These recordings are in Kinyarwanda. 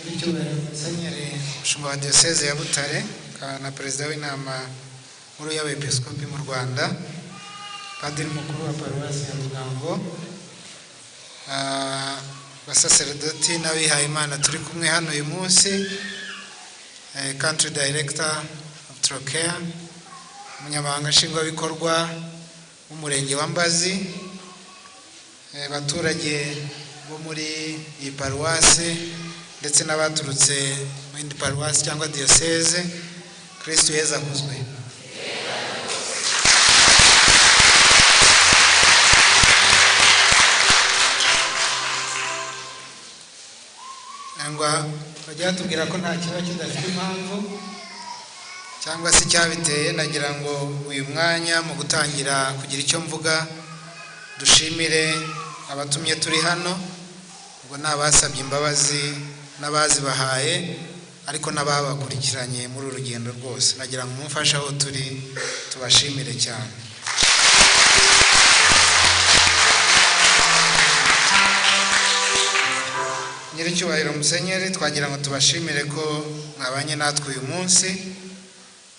Nyiricyubahiro Musenyeri, umushumba wa Diyoseze ya Butare akaba na Perezida w'Inama Nkuru y'Abepiskopi mu Rwanda, Padiri Mukuru wa Paruwasi ya Rugango, abasaseredoti n'abihayimana turi kumwe hano uyu munsi, Country Director of Trocaire, Umunyamabanga Nshingwabikorwa w'Umurenge wa Mbazi, abaturage bo muri iyi paruwasi ndetse n'abaturutse mu yindi paruwasi cyangwa diyoseze, Kristu Yezu akuzwe. Cyangwa bajya batubwira ko nta kiba kidafite impamvu cyangwa se icyabiteye. Nagira ngo uyu mwanya mu gutangira kugira icyo mvuga dushimire abatumye turi hano, ubwo ni abasabye imbabazi n'abazibahaye, ariko n'ababakurikiranye muri uru rugendo rwose. Nagira ngo mumfashe aho turi tubashimire cyane. Nyiricyubahiro Musenyeri, twagira ngo tubashimire ko mwabanye natwe uyu munsi,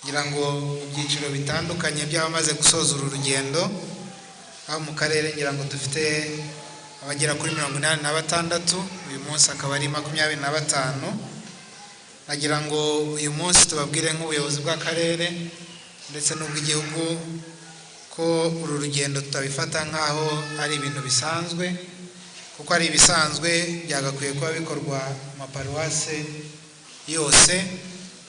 ngira ngo mu byiciro bitandukanye by'abamaze gusoza uru rugendo, aho mu karere ngira ngo dufite abagera kuri 86, uyu munsi akaba ari 25. Nagira ngo uyu munsi tubabwire nk'ubuyobozi bw'akarere ndetse n'ubw'igihugu ko uru rugendo tutabifata nk'aho ari ibintu bisanzwe, kuko ari ibisanzwe byagakwiye kuba bikorwa mu maparuwase yose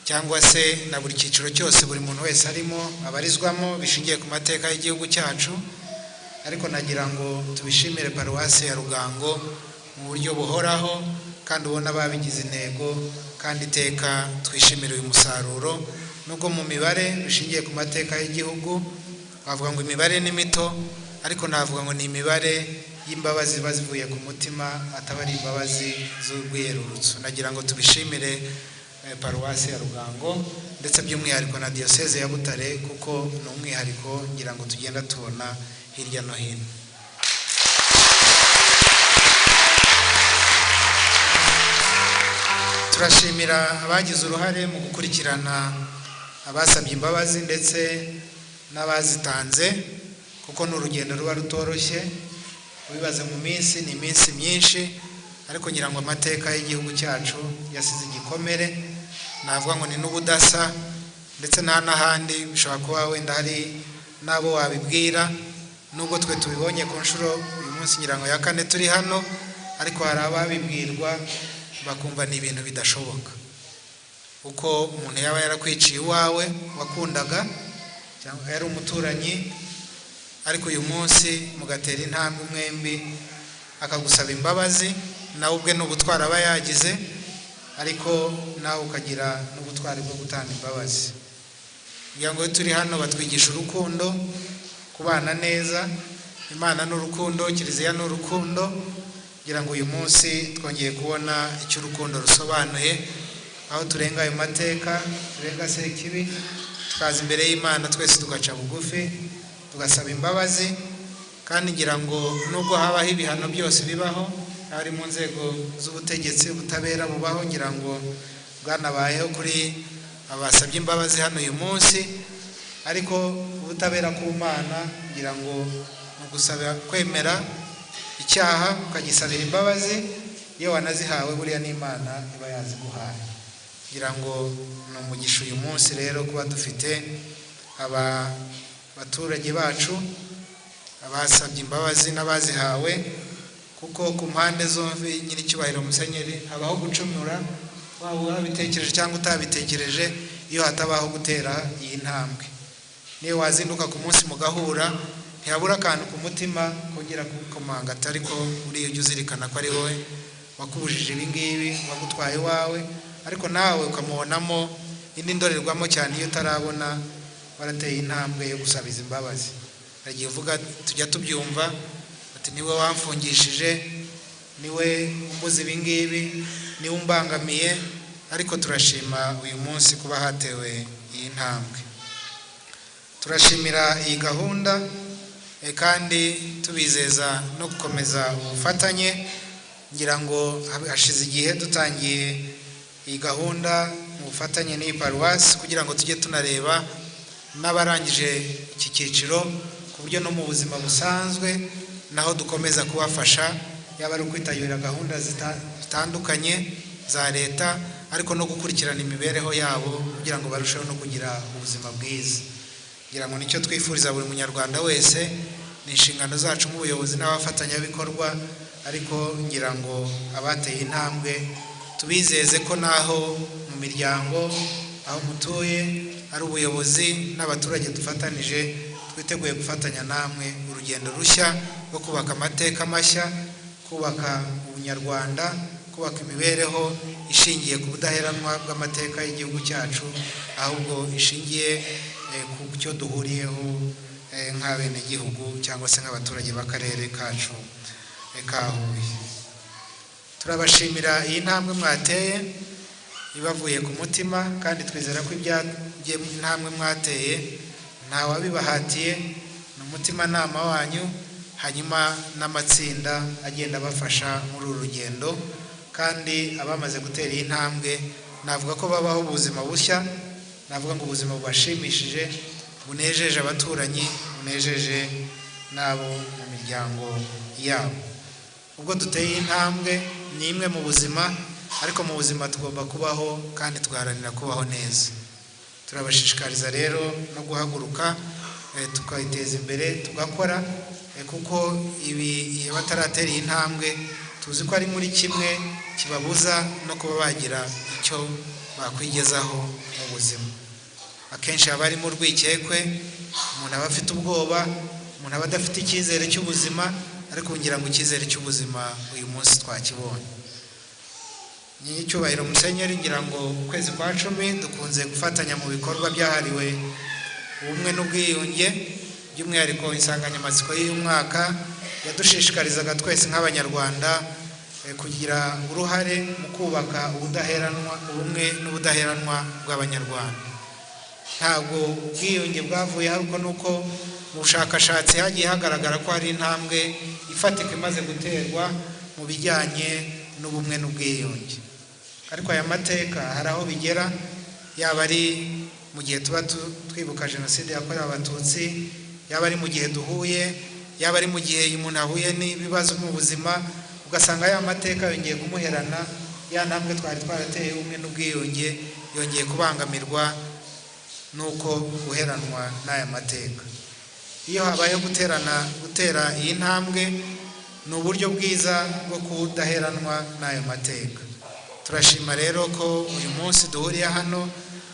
cyangwa se na buri cyiciro cyose buri muntu wese arimo abarizwamo bishingiye ku mateka y'igihugu cyacu. Ariko nagira ngo tubishimire paruwasi ya Rugango mu buryo buhoraho kandi ubona babigize intego, kandi iteka twishimire uyu musaruro. Nubwo mu mibare bishingiye ku mateka y'igihugu bavuga ngo imibare ni mito, ariko navuga ngo ni imibare y'imbabazi ziba zivuye ku mutima, ataba ari imbabazi z'urwiyerurutso. Nagira ngo tubishimire paruwasi ya Rugango ndetse by'umwihariko na Diyoseze ya Butare, kuko ni umwihariko ngira ngo tugenda tubona hirya no hino. Turashimira abagize uruhare mu gukurikirana abasabye imbabazi ndetse n'abazitanze, kuko ni urugendo ruba rutoroshye. Ubibaze mu minsi, ni iminsi myinshi, ariko ngira ngo amateka y'igihugu cyacu yasize igikomere, navuga ngo ni n'ubudasa, ndetse nta n'ahandi bishobora kuba wenda hari n'abo wabibwira, nubwo twe tubibonye ku nshuro uyu munsi ngira ngo ya kane turi hano, ariko hari ababibwirwa bakumva ni ibintu bidashoboka. Uko umuntu yaba yarakwiciye iwawe wakundaga cyangwa yari umuturanyi, ariko uyu munsi mugatera intambwe mwembi akagusaba imbabazi, nawe ubwe n'ubutwari aba yagize, ariko nawe ukagira n'ubutwari bwo gutanga imbabazi. Kugira ngo turi hano batwigisha urukundo, kubana neza, Imana ni urukundo, Kiliziya ni urukundo. Kugira ngo uyu munsi twongeye kubona icyo urukundo rusobanuye, aho turenga ayo mateka, turenga sekibi, tukaza imbere y'Imana twese tugaca bugufi, tugasaba imbabazi. Kandi ngira ngo nubwo habaho ibihano byose bibaho, ari mu nzego z'ubutegetsi, ubutabera bubaho, ngira ngo bwanabayeho kuri abasabye imbabazi hano uyu munsi, ariko ubutabera ku Mana ngira ngo ni ugusaba kwemera icyaha ukagisabira imbabazi, iyo wanazihawe buriya n'Imana iba yaziguhaye. Ngira ngo ni umugisha uyu munsi rero kuba dufite aba baturage bacu abasabye imbabazi n'abazihawe, kuko ku mpande zombi Nyiricyubahiro Musenyeri habaho gucumura, waba wabitekereje cyangwa utabitekereje, iyo hatabaho gutera iyi ntambwe. Niyo wazinduka ku munsi mugahura, ntihabura akantu ku mutima kongera kukomanga, atari ko uriya ujya uzirikana ko ari wowe wakubujije ibi ngibi, wagutwaye iwawe, ariko nawe ukamubonamo indi ndorerwamo cyane iyo utarabona warateye intambwe yo gusabiza imbabazi. Hari igihe uvuga, tujya tubyumva, ati niwe wamfungishije, niwe umbuza ibi ngibi, niwe umbangamiye, ariko turashima uyu munsi kuba hatewe iyi ntambwe. Turashimira iyi gahunda, kandi tubizeza no gukomeza ubufatanye Ngira ngo hashize igihe dutangiye iyi gahunda mu bufatanye n'iyi paruwasi kugira ngo tujye tunareba n'abarangije iki cyiciro, ku buryo no mu buzima busanzwe naho dukomeza kubafasha, yaba ari ukwitabira gahunda zitandukanye za leta, ariko no gukurikirana imibereho yabo kugira ngo barusheho no kugira ubuzima bwiza. Ngira ngo nicyo twifuriza buri munyarwanda wese, ni inshingano zacu nk'ubuyobozi n'abafatanyabikorwa, ariko ngira ngo abateye intambwe tubizeze ko naho mu miryango aho mutuye ari ubuyobozi n'abaturage dufatanije, twiteguye gufatanya namwe urugendo rushya rwo kubaka amateka mashya, kubaka ubunyarwanda, kubaka imibereho ishingiye ku budaheranwa bw'amateka y'igihugu cyacu, ahubwo ishingiye ku cyo duhuriyeho nk'abenegihugu cyangwa se nk'abaturage b'akarere kacu ka Huye. Turabashimira iyi ntambwe mwateye ibavuye ku mutima, kandi twizera ko intambwe mwateye ntawabibahatiye, ni umutimanama wanyu, hanyuma n'amatsinda agenda abafasha muri uru rugendo. Kandi abamaze gutera iyi ntambwe navuga ko babaho ubuzima bushya, navuga ngo ubuzima bubashimishije, bunejeje abaturanyi, bunejeje n'abo mu miryango yabo. Ubwo duteye intambwe ni imwe mu buzima, ariko mu buzima tugomba kubaho kandi tugaharanira kubaho neza. Turabashishikariza rero no guhaguruka tukayiteza imbere, tugakora, kuko ibi iyo bataratera iyi ntambwe tuzi ko ari muri kimwe kibabuza no kuba bagira icyo bakwigezaho mu buzima. Akenshi haba harimo urwikekwe, umuntu aba afite ubwoba, umuntu aba adafite icyizere cy'ubuzima, ariko ngira ngo icyizere cy'ubuzima uyu munsi twakibonye. Nyiricyubahiro Musenyeri, ngira ngo ukwezi kwa 10 dukunze gufatanya mu bikorwa byahariwe ubumwe n'ubwiyunge, by'umwihariko insanganyamatsiko y'uyu mwaka yadushishikarizaga twese nk'abanyarwanda kugira uruhare mu kubaka ubudaheranwa, ubumwe n'ubudaheranwa bw'abanyarwanda. Ntabwo ubwiyunge bwavuye ariko nuko mu bushakashatsi hagiye hagaragara ko hari intambwe ifatika imaze guterwa mu bijyanye n'ubumwe n'ubwiyunge. Ariko aya mateka hari aho bigera, yaba ari mu gihe tuba twibuka jenoside yakorewe abatutsi, yaba ari mu gihe duhuye, yaba ari mu gihe umuntu ahuye n'ibibazo mu buzima, ugasanga ya mateka yongeye kumuherana, ya ntambwe twari twarateye ubumwe n'ubwiyunge yongeye kubangamirwa nuko guheranwa n'aya mateka. Iyo habayeho gutera iyi ntambwe ni uburyo bwiza bwo kudaheranwa n'ayo mateka. Turashima rero ko uyu munsi duhuriye hano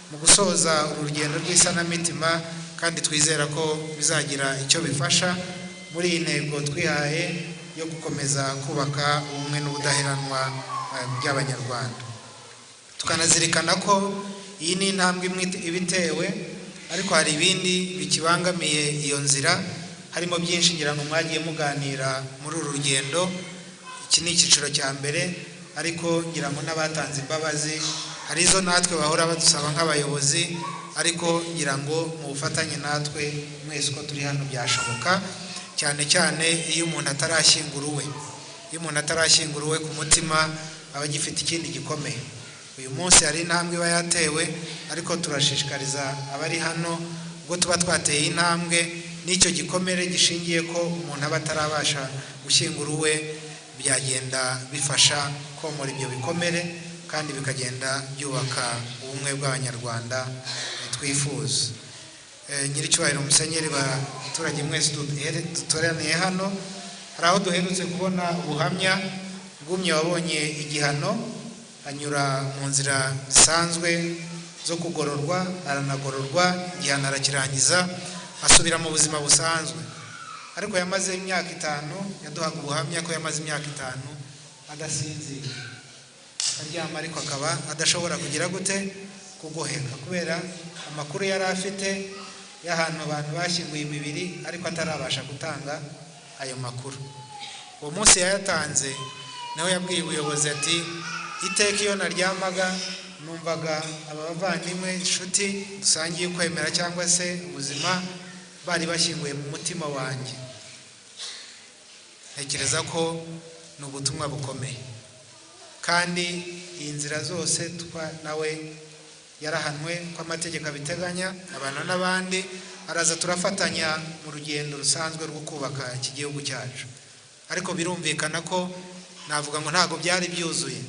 mu gusoza uru rugendo rw'isanamitima, kandi twizera ko bizagira icyo bifasha muri iyi ntego twihaye yo gukomeza kubaka ubumwe n'ubudaheranwa by'abanyarwanda. Tukanazirikana ko iyi ni intambwe imwe iba itewe, ariko hari ibindi bikibangamiye iyo nzira, harimo byinshi ngira ngo mwagiye muganira muri uru rugendo. Iki ni icyiciro cya mbere, ariko ngira ngo n'abatanze imbabazi hari izo natwe bahora badusaba nk'abayobozi, ariko ngira ngo mu bufatanye natwe mwese uko turi hano byashoboka, cyane cyane iyo umuntu atarashyingura uwe. Iyo umuntu atarashyingura uwe ku mutima aba agifite ikindi gikomeye. Uyu munsi hari intambwe iba yatewe, ariko turashishikariza abari hano ubwo tuba twateye intambwe n'icyo gikomere gishingiye ko umuntu aba atarabasha gushyingura uwe, byagenda bifasha komora ibyo bikomere kandi bikagenda byubaka ubumwe bw'abanyarwanda twifuza. Nyiricyubahiro Musenyeri, baturage mwese dutoraniye hano, hari aho duherutse kubona ubuhamya bw'umwe wabonye igihano anyura mu nzira zisanzwe zo kugororwa, aranagororwa, igihano arakirangiza, asubira mu buzima busanzwe. Ariko yamaze imyaka 5, yaduhaga ubuhamya ko yamaze imyaka 5 adasinzira, akaryama ariko akaba adashobora kugira gute kugoheka, kubera amakuru yari afite y'ahantu abantu bashyinguye imibiri, ariko atarabasha gutanga ayo makuru. Uwo munsi yayatanze nawe yabwiye ubuyobozi ati: iteka iyo naryamaga numvaga aba bavandimwe, inshuti dusangiye kwemera cyangwa se ubuzima bari bashyinguye mu mutima wanjye. Ntekereza ko Ni ubutumwa bukomeye, kandi iyi nzira zose nawe yarahanwe ko amategeko abiteganya, abana n'abandi araza turafatanya mu rugendo rusanzwe rwo kubaka iki gihugu cyacu. Ariko birumvikana ko navuga ngo ntabwo byari byuzuye,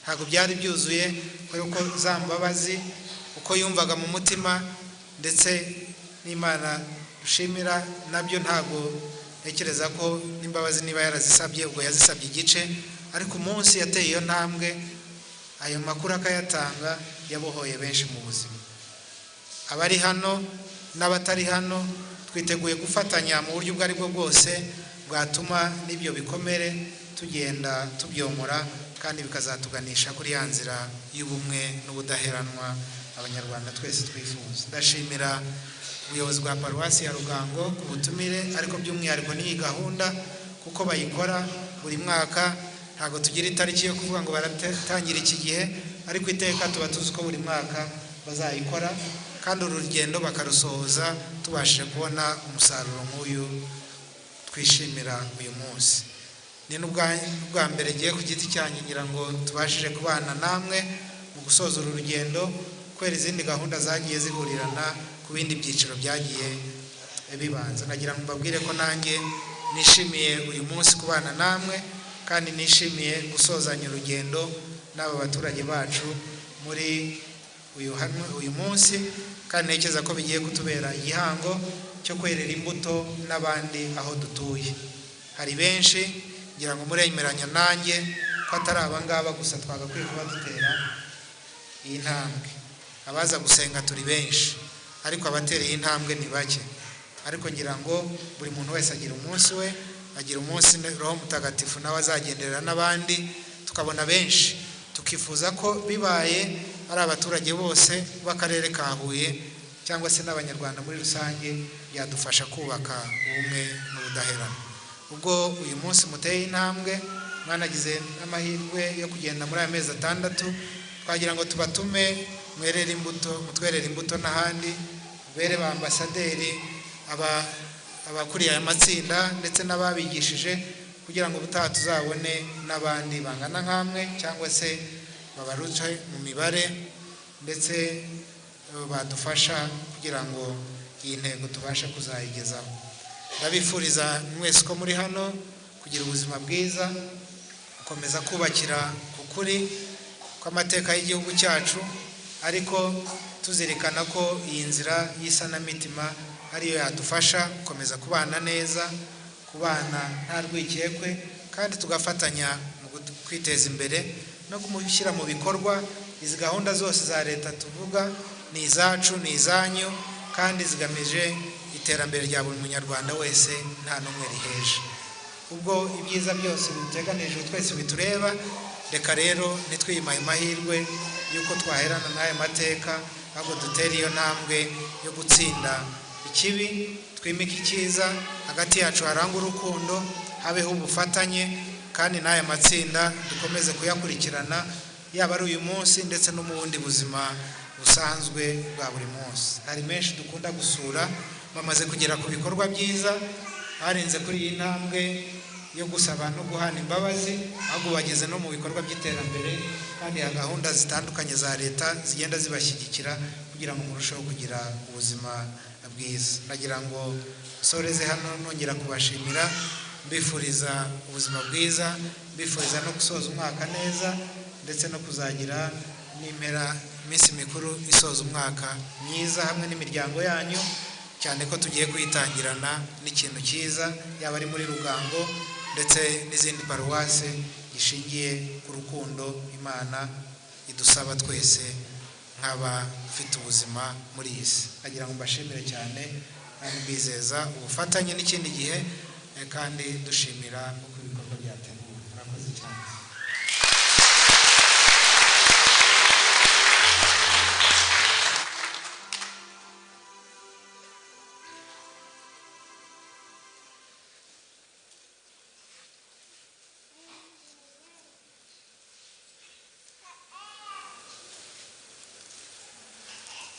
ntabwo byari byuzuye kubera ko za mbabazi uko yumvaga mu mutima ndetse n'Imana dushimira nabyo, ntabwo ntekereza ko n'imbabazi niba yarazisabye ubwo yazisabye igice, ariko umunsi yateye iyo ntambwe ayo makuru akayatanga yabohoye benshi mu buzima. Abari hano n'abatari hano twiteguye gufatanya mu buryo ubwo ari bwo bwose bwatuma n'ibyo bikomere tugenda tubyomora, kandi bikazatuganisha kuri ya nzira y'ubumwe n'ubudaheranwa Abanyarwanda twese twifuza. Ndashimira ubuyobozi bwa Paruwasi ya Rugango ku butumire, ariko by'umwihariko n'iyi gahunda kuko bayikora buri mwaka. Ntabwo tugira itariki yo kuvuga ngo baratangira iki gihe, ariko iteka tuba tuzi ko buri mwaka bazayikora, kandi uru rugendo bakarusohoza tubashije kubona umusaruro nk'uyu twishimira uyu munsi. Ni n'ubwa mbere ngiye ku giti cyanjye ngira ngo tubashije kubana namwe mu gusoza uru rugendo, kubera izindi gahunda zagiye zihurirana ku bindi byiciro byagiye bibanza. Nagira ngo mbabwire ko nanjye nishimiye uyu munsi kubana namwe, kandi nishimiye gusozanya urugendo n'aba baturage bacu muri uyu munsi, kandi ntekereza ko bigiye kutubera igihango cyo kwerera imbuto n'abandi aho dutuye. Hari benshi ngira ngo muremeranya nanjye ko atari aba ngaba gusa twagakwiye kuba dutera iyi ntambwe. Abaza gusenga turi benshi, ariko abatera iyi ntambwe ni bake. Ariko ngira ngo buri muntu wese agira umunsi we, agira umunsi Roho Mutagatifu nawe azagenderera n'abandi, tukabona benshi, tukifuza ko bibaye ari abaturage bose b'akarere ka Huye cyangwa se n'Abanyarwanda muri rusange, byadufasha kubaka ubumwe n'ubudaheranwa. Ubwo uyu munsi muteye intambwe, mwanagize n'amahirwe yo kugenda muri aya mezi 6, twagira ngo tubatume mwerere imbuto, mutwerere imbuto n'ahandi, bere ba ambasaderi abakuriye aya matsinda ndetse n'ababigishije, kugira ngo ubutaha tuzabone n'abandi bangana nkamwe cyangwa se babaruce mu mibare, ndetse badufasha kugira ngo iyi ntego tubashe kuzayigezaho. Ndabifuriza mwese ko muri hano kugira ubuzima bwiza, gukomeza kubakira ku kuri kw'amateka y'igihugu cyacu, ariko tuzirikana ko iyi nzira y'isanamitima ariyo yadufasha gukomeza kubana neza, kubana nta rwikekwe, kandi tugafatanya mu kwiteza imbere no gushyira mu bikorwa izi gahunda zose za leta tuvuga. Ni izacu, ni izanyu, kandi zigamije iterambere rya buri munyarwanda wese, nta n'umwe riheje. Ubwo ibyiza byose biteganijwe twese bitureba, reka rero ntitwiyimaye amahirwe y'uko twaherana n'aya mateka, ahubwo dutere iyo ntambwe yo gutsinda ikibi, twimike icyiza, hagati yacu harangwe urukundo, habeho ubufatanye, kandi n'aya matsinda dukomeze kuyakurikirana, yaba ari uyu munsi ndetse no mu bundi buzima busanzwe bwa buri munsi. Hari menshi dukunda gusura, bamaze kugera ku bikorwa byiza, barenze kuri iyi ntambwe yo gusaba no guhana imbabazi, ahubwo bageze no mu bikorwa by'iterambere, kandi hari gahunda zitandukanye za leta zigenda zibashyigikira kugira ngo murusheho kugira ubuzima bwiza. Nagira ngo nsoreze hano nongera kubashimira, mbifuriza ubuzima bwiza, mbifuriza no gusoza umwaka neza, ndetse no kuzagira n'impera iminsi mikuru isoza umwaka myiza hamwe n'imiryango yanyu, cyane ko tugiye kuyitangirana n'ikintu cyiza, yaba ari muri Rugango ndetse n'izindi paruwase, gishingiye ku rukundo Imana idusaba twese nk'abafite ubuzima muri iyi si. Nagira ngo mbashimire cyane kandi mbizeza ubufatanye n'ikindi gihe, kandi dushimira